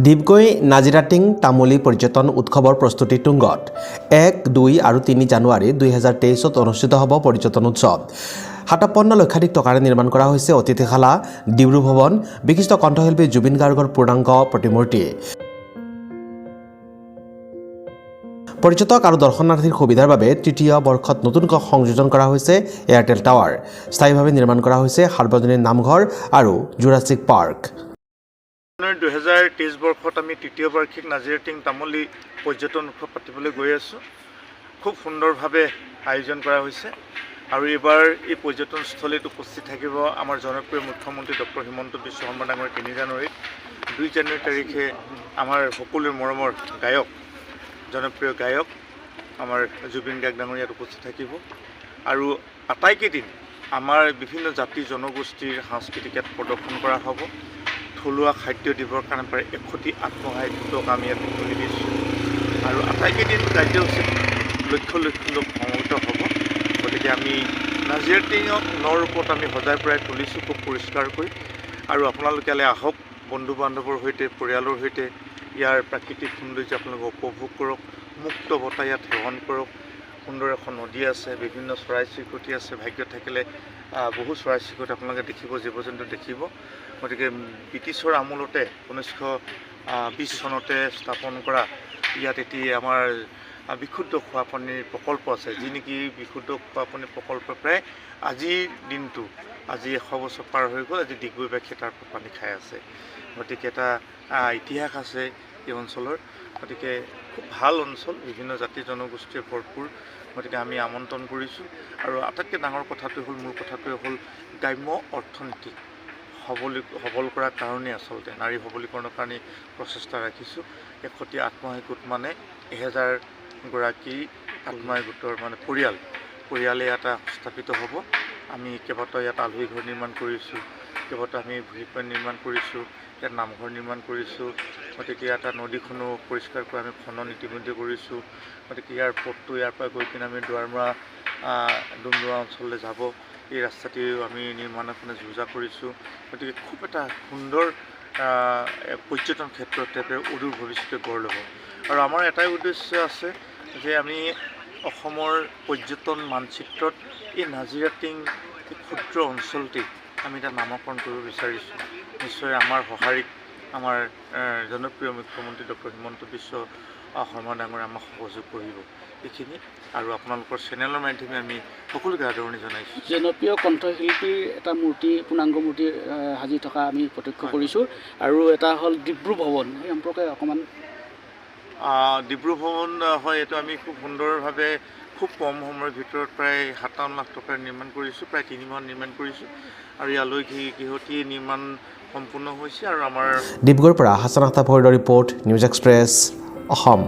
ডিগবৈ নাজিৰাটিং তামুলী পৰ্যটন উৎসৱৰ প্ৰস্তুতি তুংগত। 1, 2 আৰু 3 জানুৱাৰী 2023ত অনুষ্ঠিত হ'ব পৰ্যটন উৎসৱ। 57 লক্ষাধিক টকাৰে নিৰ্মাণ কৰা হৈছে অতিথিশালা, ডিব্ৰু ভৱন, বিশিষ্ট কণ্ঠশিল্পী জুবিন গাৰ্গৰ পূৰ্ণাংগ প্ৰতিমূৰ্তি। পৰ্যটক আৰু দৰ্শনাৰ্থীৰ সুবিধাৰ বাবে তৃতীয় বৰ্ষত নতুনকৈ সংযোজন কৰা হৈছে এয়াৰটেল টাৱাৰ। স্থায়ীভাৱে নিৰ্মাণ কৰা হৈছে সাৰ্বজনীন নামঘৰ আৰু জুৰাছিক পাৰ্ক। 2023 বৰ্ষত আমি তৃতীয় বাৰ্ষিক নাজিৰাটিং তামুলী পৰ্যটন উৎসৱ পাতিবলৈ গৈ আছোঁ। খুব সুন্দৰভাৱে আয়োজন কৰা হৈছে আৰু এইবাৰ এই পৰ্যটনস্থলীত উপস্থিত থাকিব আমাৰ জনপ্ৰিয় মুখ্যমন্ত্ৰী ডক্টৰ হিমন্ত বিশ্ব শৰ্মা ডাঙৰীয়া 3 জানুৱাৰীত। 2 জানুৱাৰী তাৰিখে আমাৰ সকলোৰে মৰমৰ গায়ক, জনপ্ৰিয় গায়ক আমাৰ জুবিন গাৰ্গ ডাঙৰীয়া ইয়াত উপস্থিত থাকিব। আৰু আটাইকেইদিন আমাৰ বিভিন্ন জাতি জনগোষ্ঠীৰ সাংস্কৃতিক ইয়াত প্ৰদৰ্শন কৰা হ'ব। থলুৱা খাদ্য দিবৰ কাৰণে প্ৰায় 100টি আত্মসহায়ক গোটক আমি ইয়াত তুলি দিছোঁ আৰু আটাইকেইদিন কাৰ্যসূচীত লক্ষ লক্ষ লোক সমবেত হ'ব। গতিকে আমি নাজিৰাটিঙক ন ৰূপত আমি সজাই পৰাই তুলিছোঁ খুব পৰিষ্কাৰকৈ। আৰু আপোনালোকে ইয়ালৈ আহক, বন্ধু বান্ধৱৰ সৈতে, পৰিয়ালৰ সৈতে ইয়াৰ প্ৰাকৃতিক সৌন্দৰ্য আপোনালোকে উপভোগ কৰক, মুক্ত বতাহ ইয়াত সেৱন কৰক। সুন্দৰ এখন নদী আছে, বিভিন্ন চৰাই চিৰিকটি আছে। ভাগ্য থাকিলে বহু চৰাই চিৰিকটি আপোনালোকে দেখিব, জীৱ জন্তু দেখিব। গতিকে ব্ৰিটিছৰ আমোলতে 1920 চনতে স্থাপন কৰা ইয়াত এটি আমাৰ বিশুদ্ধ খোৱা পানীৰ প্ৰকল্প আছে, যি নেকি বিশুদ্ধ খোৱা পানীৰ প্ৰকল্প প্ৰায় আজিৰ দিনটো, আজি 100 বছৰ পাৰ হৈ গ'ল, আজি ডিগবৈবাসীয়ে তাৰ পৰা পানী খাই আছে। গতিকে এটা ইতিহাস আছে এই অঞ্চলৰ। গতিকে খুব ভাল অঞ্চল, বিভিন্ন জাতি জনগোষ্ঠীৰে ভৰপূৰ। গতিকে আমি আমন্ত্ৰণ কৰিছোঁ। আৰু আটাইতকৈ ডাঙৰ কথাটো হ'ল, মূল কথাটোৱে হ'ল গ্ৰাম্য অৰ্থনীতিক সবল কৰাৰ কাৰণে, আচলতে নাৰী সবলীকৰণৰ কাৰণে প্ৰচেষ্টা ৰাখিছোঁ। 100টি আত্মসহায়ক গোট, মানে 1000 গৰাকী আত্মসহায়ক গোটৰ মানে পৰিয়ালে এটা স্থাপিত হ'ব। আমি কেইবাটাও ইয়াত আলহী ঘৰ নিৰ্মাণ কৰিছোঁ, কেইবাটাও আমি ভিউ পইণ্ট নিৰ্মাণ কৰিছোঁ, ইয়াত নামঘৰ নিৰ্মাণ কৰিছোঁ। গতিকে ইয়াত এটা নদীখনো পৰিষ্কাৰ কৰি আমি খনন ইতিমধ্যে কৰিছোঁ। গতিকে ইয়াৰ পথটো ইয়াৰ পৰা গৈ কিনে আমি দুৱাৰমৰা, ডুমডুমা অঞ্চললৈ যাব, এই ৰাস্তাটিও আমি নিৰ্মাণৰ কাৰণে যো-জা কৰিছোঁ। গতিকে খুব এটা সুন্দৰ পৰ্যটন ক্ষেত্ৰ হিচাপে অদূৰ ভৱিষ্যতে গঢ় ল'ব। আৰু আমাৰ এটাই উদ্দেশ্য আছে যে আমি অসমৰ পৰ্যটন মানচিত্ৰত এই নাজিৰাটিং এই ক্ষুদ্ৰ অঞ্চলটি আমি এটা নামকৰণ কৰিব বিচাৰিছোঁ। নিশ্চয় আমাৰ সঁহাৰিক আমাৰ জনপ্ৰিয় মুখ্যমন্ত্ৰী ডক্টৰ হিমন্ত বিশ্ব শৰ্মা ডাঙৰীয়া আমাক সহযোগ কৰিব এইখিনি। আৰু আপোনালোকৰ চেনেলৰ মাধ্যমে আমি সকলোকে আদৰণি জনাইছোঁ। জনপ্ৰিয় কণ্ঠশিল্পীৰ এটা মূৰ্তি, পূৰ্ণাংগ মূৰ্তি সাজি থকা আমি প্ৰত্যক্ষ কৰিছোঁ। আৰু এটা হ'ল ডিব্ৰু ভৱন, সেই সম্পৰ্কে অকণমান। ডিব্ৰু ভৱন, হয়, এইটো আমি খুব সুন্দৰভাৱে খুব কম সময়ৰ ভিতৰত প্ৰায় 57 লাখ টকাৰ নিৰ্মাণ কৰিছোঁ। প্ৰায় 3 মাহ নিৰ্মাণ কৰিছোঁ আৰু ইয়ালৈ গৃহটি নিৰ্মাণ সম্পূৰ্ণ হৈছে আৰু আমাৰ ডিব্ৰুগড়ৰ পৰা হাছান আখতাৰ ফৰিদৰ ৰিপৰ্ট, নিউজ এক্সপ্ৰেছ অসম।